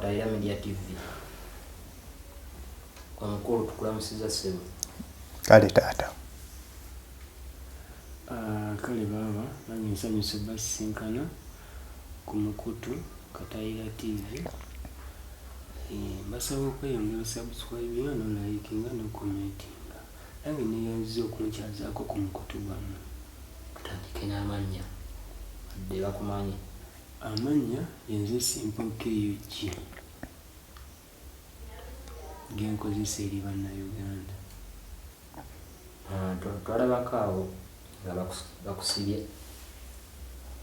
Katayira Media TV. Omukulu tukulamusiza ssebo. Kale taata. Ah, kale baaba nange nsanyuse basisinkana ku mukutu Katayira TV. Eh, mbasaba okweyongera subscribinga no likinga no commentinga. Nange neyanziza okunkyazaako ku mukutu gwammwe. Tutandike n'amannya adde bakumanyi. Amannya yenze Simple KUG genkozesa eri Bannayuganda. Ah, twalabako awo nga bakusibye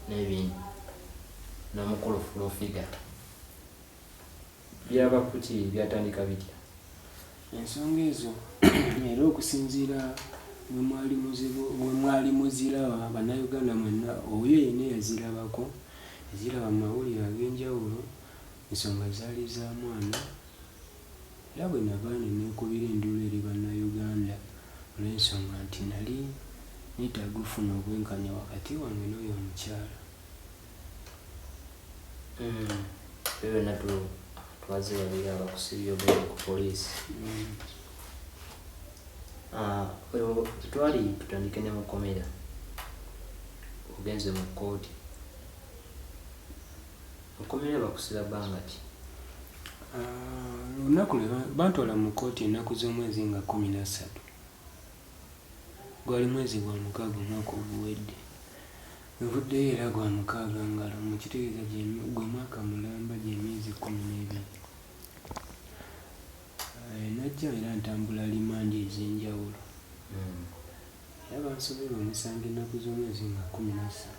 n'ebintu n'omukulu Full Figure. Byaba kuki, byatandika bitya? Ensonga ezo era okusinziira bwe mwali muziraba Bannayuganda mwenna, oyo yenna eyazirabako, yaziraba mu mawulire ag'enjawulo, ensonga zaali za mwana. Era bwe navaayo ne neekubira enduulu eri Bannayuganda olw'ensonga nti nali neetaaga okufuna obwenkanya wakati wange n'oyo omukyala. Ebyo byonna twaze babiri abakusibye ogende ku poliisi. Ah, twali tutandike ne mukomera, ogenze mu kkooti. Mukomera bakusiba bbanga ki? Ah, olunaku lwe bantwala mu kkooti ennaku z'omwezi nga 13, gwali mwezi gwa 6 omwaka oguwedde. Nvuddeyo era gwa 6 ngalo, mukitegeeza gwe mwaka mulamba, gy'emyezi 12. Eh, najja era ntambula limandi ez'enjawulo. Era bansomera omusango ennaku z'omwezi nga 13.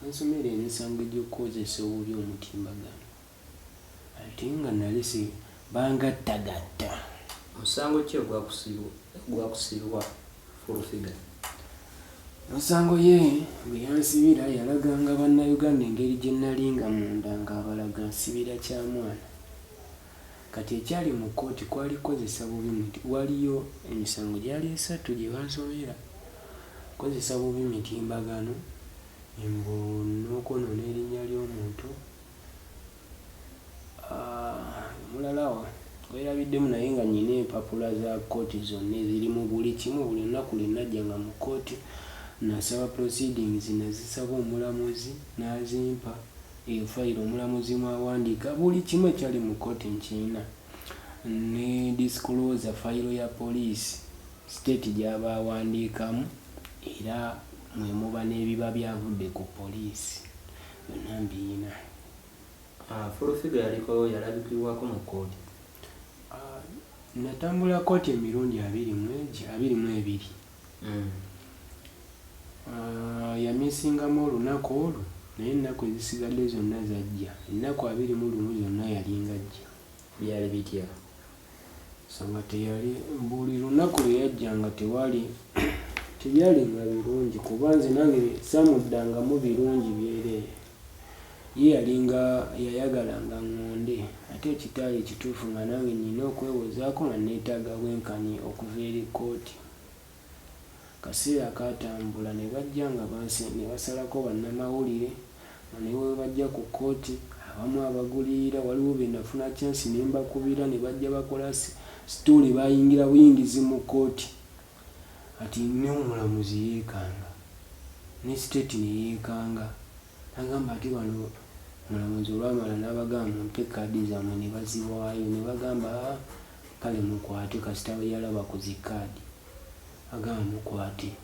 Bansomera emisango egy'okukozesa obubi omutimbagano. Ate nga nali si bangattagatta. Musango ki ogwakusibwa Full Figure? Musango ye gwe yansibira yalaganga Bannayuganda engeri gye nalinga munda ng'abalaga nsibira kya mwana. Kati ekyali mu kkooti kwali kukozesa bubi muti waliyo emisango gyali esatu gye bansomera. Kukozesa bubi mitimbagano, mbu n'okwonoona erinnya ly'omuntu. Ah, omulala gwerabiddemu naye nga nnyina empapula za kkooti zonna ezirimu buli kimu. Buli lunaku lwe najjanga mu kkooti nasaba proceedings, nazisaba omulamuzi n'azimpa. Eyo fayiro omulamuzi mw'awandiika buli kimu ekyali mu kkooti nkirina, ne disclosure fayiro ya poliisi state gy'aba awandiikamu, era mwe muba n'ebiba byavudde ku poliisi, byonna mbiyina. Ah, Full Figure yaliko yalabikibwako mu kkooti? Ah, natambula kkooti emirundi abiri mu egi 22. Ah, yamisingamu olunaku olwo, naye ennaku ezisigadde zonna zajja. Ennaku 21 zonna yalinga ajja. Byali bitya? So nga teyali buli lunaku lwe yajjanga tewali tebyalinga birungi, kuba nze nange samuddangamu birungi byereere. Ye yalinga yayagalanga ŋŋonde, ate ekitaali ekituufu nga nange nnina okwewozaako nga neetaaga bwenkanyi okuva eri kkooti. Akaseera kaatambula ne bajja nga ne basalako bannamawulire nga ne bwe bajja ku kkooti abamu abagulirira. Waliwo be nafuna chance ne mbakubira ne bajja bakola story, bayingira buyingizi mu kkooti. Kati n'omulamuzi yeekanga ne state ne yeekanga n'agamba ate bano. Omulamuzi olwamala n'abagamba, "Mumpe kaadi zammwe," ne baziwaayo ne bagamba, "Ah, kale mukwate." Kasita yalaba ku zi kaadi agamba, "Mukwate,"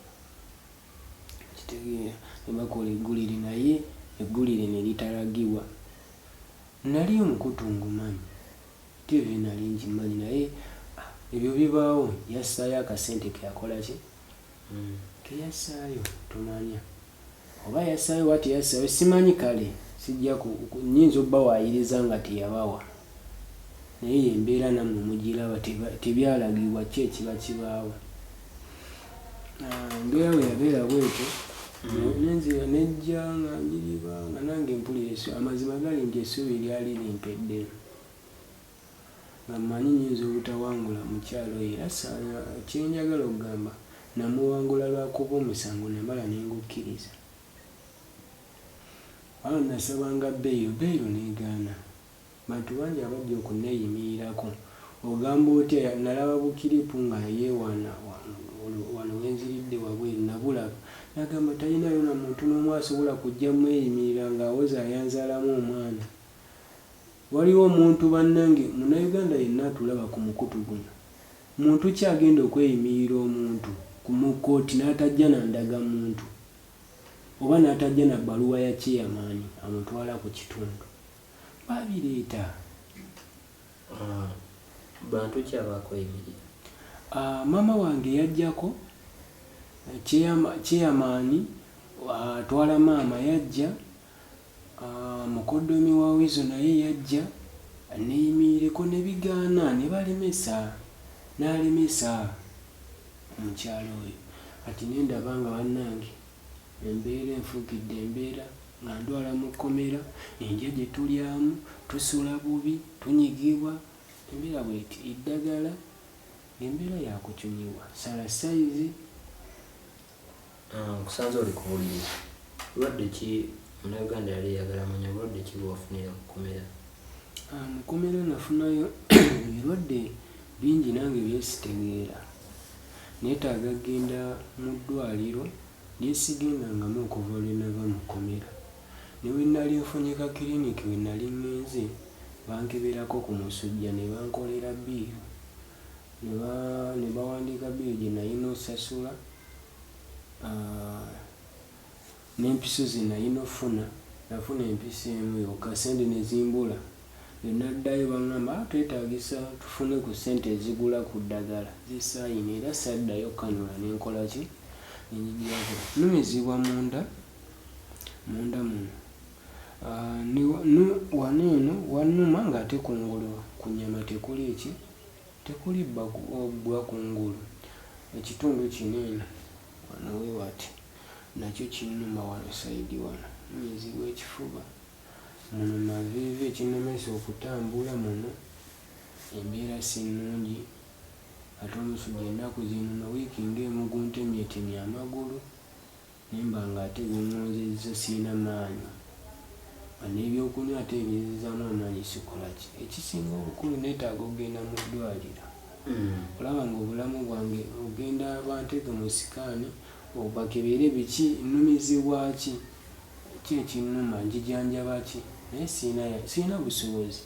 kitegeera ne bakola eggulire, naye eggulire ne litalagibwa. Nali omukutu ngumanyi, TV nali ngimanyi, naye ah, ebyo bibaawo. Yassaayo akasente ke yakola ki keyassaayo, tomanya oba yassaayo oba teyassaayo, simanyi. Kale sijja nnyinza obbawaayiriza nga teyabawa, naye embeera nammwe mugiraba, tebyalagibwa ki ekiba kibaawo. Ah, embeera bwe yabeera bwetyo, nenzira nejja nga njiriba nga nange mpulira amazima gali nti essuubi lyali limpeddemu, nga mmanyi nnyinza obutawangula mukyala oyo. Era kyenjagala okugamba, namuwangula lwakuba omusango namala ne ngukkiriza. Awo nasabanga beyiro, beyiro negaana. Bantu bangi abajja okuneeyimirirako. Ogamba otya, nalaba bukiripu nga yeewaana wano wenziridde wabweru nabulaba, nagamba talinayo na muntu n'omu asobola kujja mweyimirira ng'awoza ayanzaalamu omwana. Waliwo omuntu bannange, Munnayuganda yenna atulaba ku mukutu guno, muntu ki agenda okweyimirira omuntu mu kkooti n'atajja na ndagamuntu oba n'atajja na bbaluwa ya chairman amutwala ku kitundu? Babireeta. Bantu ki abakweyimirira? Maama wange yajjako, chairman atwala maama yajja, mukoddomi wa Weasel naye yajja neeyimirireko ne bigaana ne balemesa, n'alemesa omukyala oyo. Kati ne ndaba nga bannange embeera enfuukidde embeera nga ndwala mu kkomera, endya gye tulyamu, tusula bubi, tunyigibwa, embeera bw'eti, eddagala ng'embeera ya kucunyibwa, sala sayizi. Nkusanze oli ku buliri. Bulwadde ki Munnayuganda yali eyagala manya bulwadde ki bwe wafunira mu kkomera? Mu kkomera nafunayo ebirwadde bingi nange byesitegeera. Neetaaga kugenda mu ddwaliro lye sigendangamu okuva lwe nava mu kkomera. Ne we nali nfunye ka kiriniki we nali ŋŋenze, bankeberako ku musujja ne bankolera bbiiru. Ne bawandiika bbiiru gye nalina ossasula, n'empiso ze nalina offuna, nafuna empiso emu yokka ssente ne zimbula. Lwe naddayo baŋŋamba twetaagisa tufune ku ssente ezigula ku ddagala ze saayina era saddayo kkanula ne nkola ki? Ne ngiggyako. Nnumizibwa munda, munda muno. Wano eno wannuma ng'ate kungulu ku nnyama tekuli ki? Tekuli bbwa kungulu. Ekitundu kino eno wano we wati nakyo kinnuma wano sayidi wano. Nnumizibwa ekifuba, muno maviivi ekinnemesa okutambula muno, embeera si nnungi ate omusujja ennaku zino no wiiki ng'emu guntemyetemye amagulu ne mba ng'ate guŋŋonzezza sirina maanyi. N'ebyokunywa ate ebinzizaamu amaanyi sikola ki? Ekisinga obukulu neetaaga okugenda mu ddwaliro. Olaba ng'obulamu bwange ogenda banteeke mu sikaani bakebere biki, nnumizibwa ki, ki ekinnuma, njijanjaba ki, naye sirina busobozi.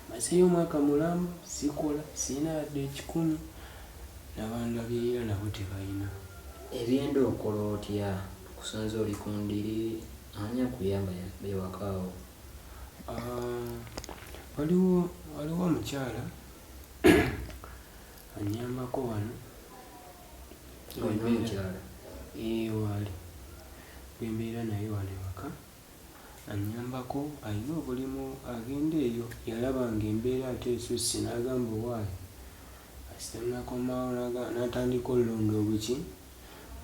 Mmazeeyo omwaka mulamba sikola, sirina yadde ekikumi, n'abandabirira nabo tebalina. Ebyenda okola otya? Nkusanze oli ku ndiri, ani akuyamba ewaka awo? Waliwo omukyala annyambako wano. Olina omukyala? Ee waali, gwe mbeera naye wano ewaka annyambako, alina obulimu agenda eyo, yalaba ng'embeera ate esusse n'agamba owaaye kasita nakomawo n'atandika ollonda obuki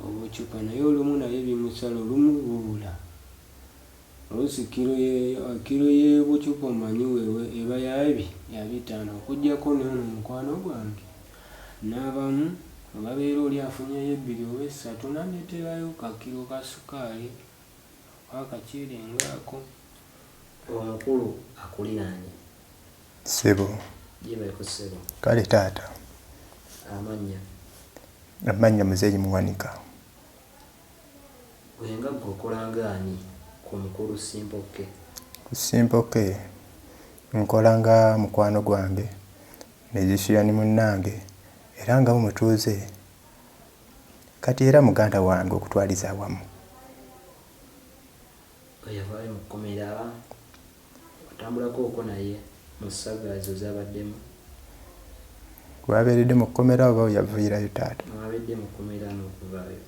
obucupa naye olumu naye bimusala olumu bubula. Oluusi kiro y'obucupa omanyi eba ya bitaano okuggyako n'ono mukwano gwange n'abamu babeera oli afunyeeyo ebbiri oba essatu n'andeeterayo kakiro ka sukaali oba akaceere ng'ako. Omukulu akuliraanye? Ssebo. Gyebaleko ssebo. Kale taata. Amannya? Amannya Muzeeyi Muwanika. Gwe nga ggwe okola ng'ani ku mukulu Simple K? Ku Simple K nkola nga mukwano gwange, musician munnange era nga mutuuze kati era muganda wange okutwaliza awamu. Yavaayo mu kkomera, watambulako okwo naye mu saga ezo z'abaddemu? Wabeeredde mu kkomera oba we yaviirayo taata? Mwabadde mu kkomera n'okuvaayo.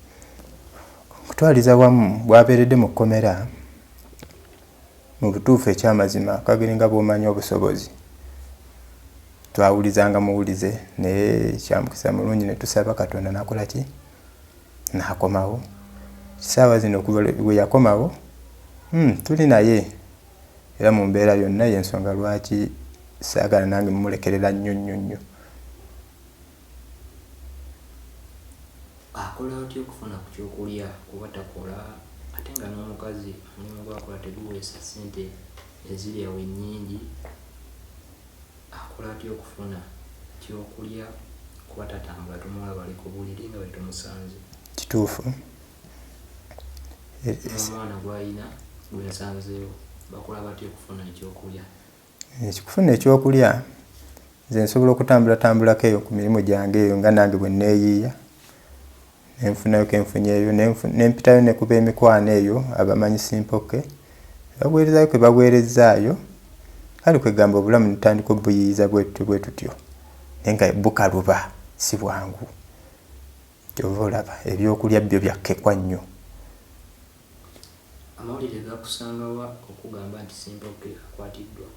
Okutwaliza awamu bw'abeeredde mu kkomera, mu butuufu ekyamazima kageri nga bw'omanyi obusobozi, twawulizanga muwulize naye kyamukisa mulungi ne tusaba Katonda n'akola ki? N'akomawo. Essaawa zino okuva lwe yakomawo, tuli naye era mu mbeera yonna y'ensonga lwaki saagala nange mmulekerera nnyo nnyo nnyo. Akola atya okufuna ku kyokulya kuba takola ate nga n'omukazi omulimu gw'akola teguweesa ssente eziri awo ennyingi? Akola atya okufuna ekyokulya kuba tatambula tumulaba ali ku buliri nga bwe tumusanze. Kituufu. N'omwana gw'alina gwe nsanzeewo bakola batya okufuna ekyokulya? Ekikufuna ekyokulya nze nsobola okutambulatambulako eyo ku mirimu gyange eyo nga nange bwe neeyiiya nenfunayo kenfunyeeyo nempitayo ne ku b'emikwano eyo abamanyi Simple K baweerezaayo ke baweerezzaayo kale kwegamba obulamu netutandika obuyiiyiza bwetutyo bwetutyo naye nga bukaluba si bwangu kyova olaba ebyokulya byo byakkekwa nnyo. Amawulire gakusanga wa okugamba nti Simple K akwatiddwa?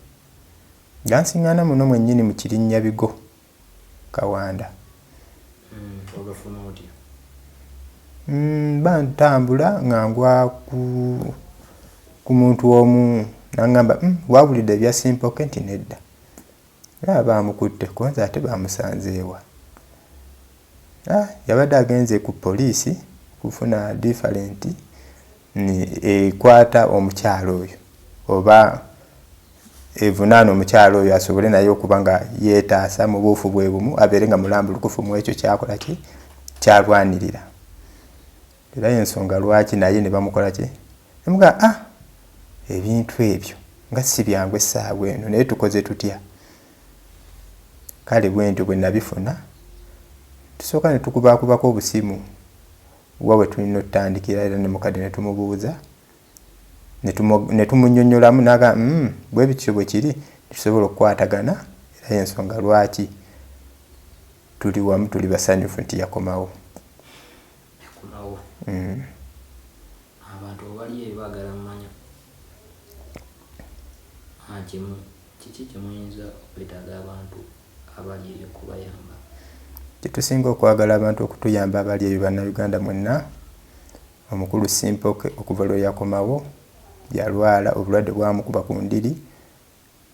Gansiŋŋaana muno mwennyini mu Kirinnyabigo, Kawanda. Wagafuna otya? Mba ntambula nga ngwa ku muntu omu n'aŋŋamba, wawulidde ebya Simple K? Nti nedda. Era baamukutte ko nze ate baamusanze wa? Yabadde agenze ku poliisi kufuna different ekwata omukyala oyo oba evunaana omukyala oyo asobole naye okuba nga yeetaasa mu buufu bwe bumu abeere nga mulambulukufu mu ekyo kyakola ki kyalwanirira era yensonga lwaki naye ne bamukola ki nemuga ah ebintu ebyo nga si byangu essaawa eno naye tukoze tutya kale bwentyo bwe nabifuna tusooka ne tukubaakubako obusimu wa we tulina otutandikira era ne mukadde ne tumubuuza ne tumunyonyolamu naga bwe bityo bwe kiri tusobola okukwatagana era yensonga lwaki tuli wamu tuli basanyufu nti yakomawo. Yakomawo. Abantu bali eyo baagala mmanya kiki kye muyinza okwetaaga abantu abali eyo okubayamba? Kyetusinga okwagala abantu okutuyamba abali eyo Bannayuganda mwenna, omukulu Simple K okuva lwe yakomawo yalwala obulwadde bwamukuba ku ndiri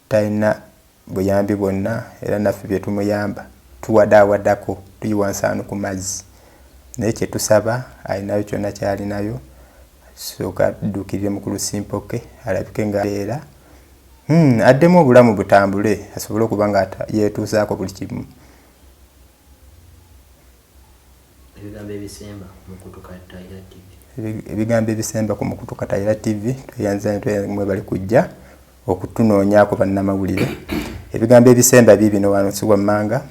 talina buyambi bwonna era naffe bye tumuyamba tuwadaawadako tuyiwa nsaano ku mazzi naye kye tusaba alinayo kyonna kyalinayo sooka adduukirire mukulu Simple K alabike nga era addemu obulamu butambule asobole okuba nga yeetuusaako buli kimu. Ebigambo ebisemba ku mukutu Katayira TV. Ebigambo ebisemba ku mukutu Katayira TV tweyanza mwebale kujja okutunoonyaako bannamawulire. Ebigambo ebisemba biibino wano si wammanga.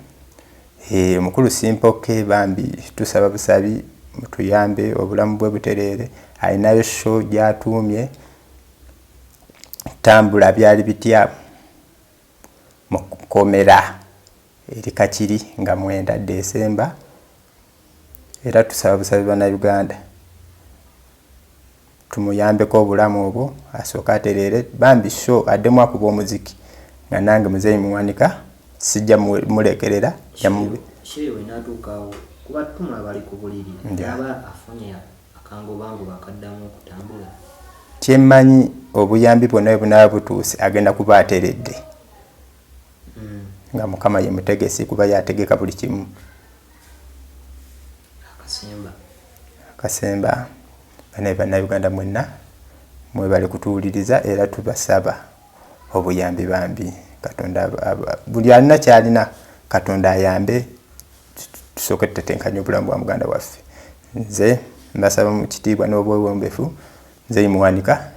Omukulu Simple K bambi tusaba busabi mutuyambe obulamu bwe butereere. Alinayo show gy'atuumye Tambula byali bitya mu kkomera eri Kakiri nga 9 Desemba era tusaba busabi Bannayuganda tumuyambeko obulamu obwo asooke atereere bambi show addemu akuba omuziki nga nange Muzeeyi Muwanika sijja mulekerera. Shehe wenatuukawo kuba tumulaba ali ku buliri aba afunye akangobangoba akaddamu okutambula. Kyemmanyi obuyambi bwonna bwe bunaaba butuuse agenda kuba ateredde nga Mukama ye mutegesi kuba yategeka buli kimu. Akasemba. Akasemba banaye Bannayuganda mwenna mwebale kutuwuliriza era tubasaba obuyambi bambi Katonda buli alina kyalina Katonda ayambe tusooke tutetenkanye obulamu bwa muganda waffe. Nze mbasaba mu kitiibwa n'obwewombefu nze Muwanika.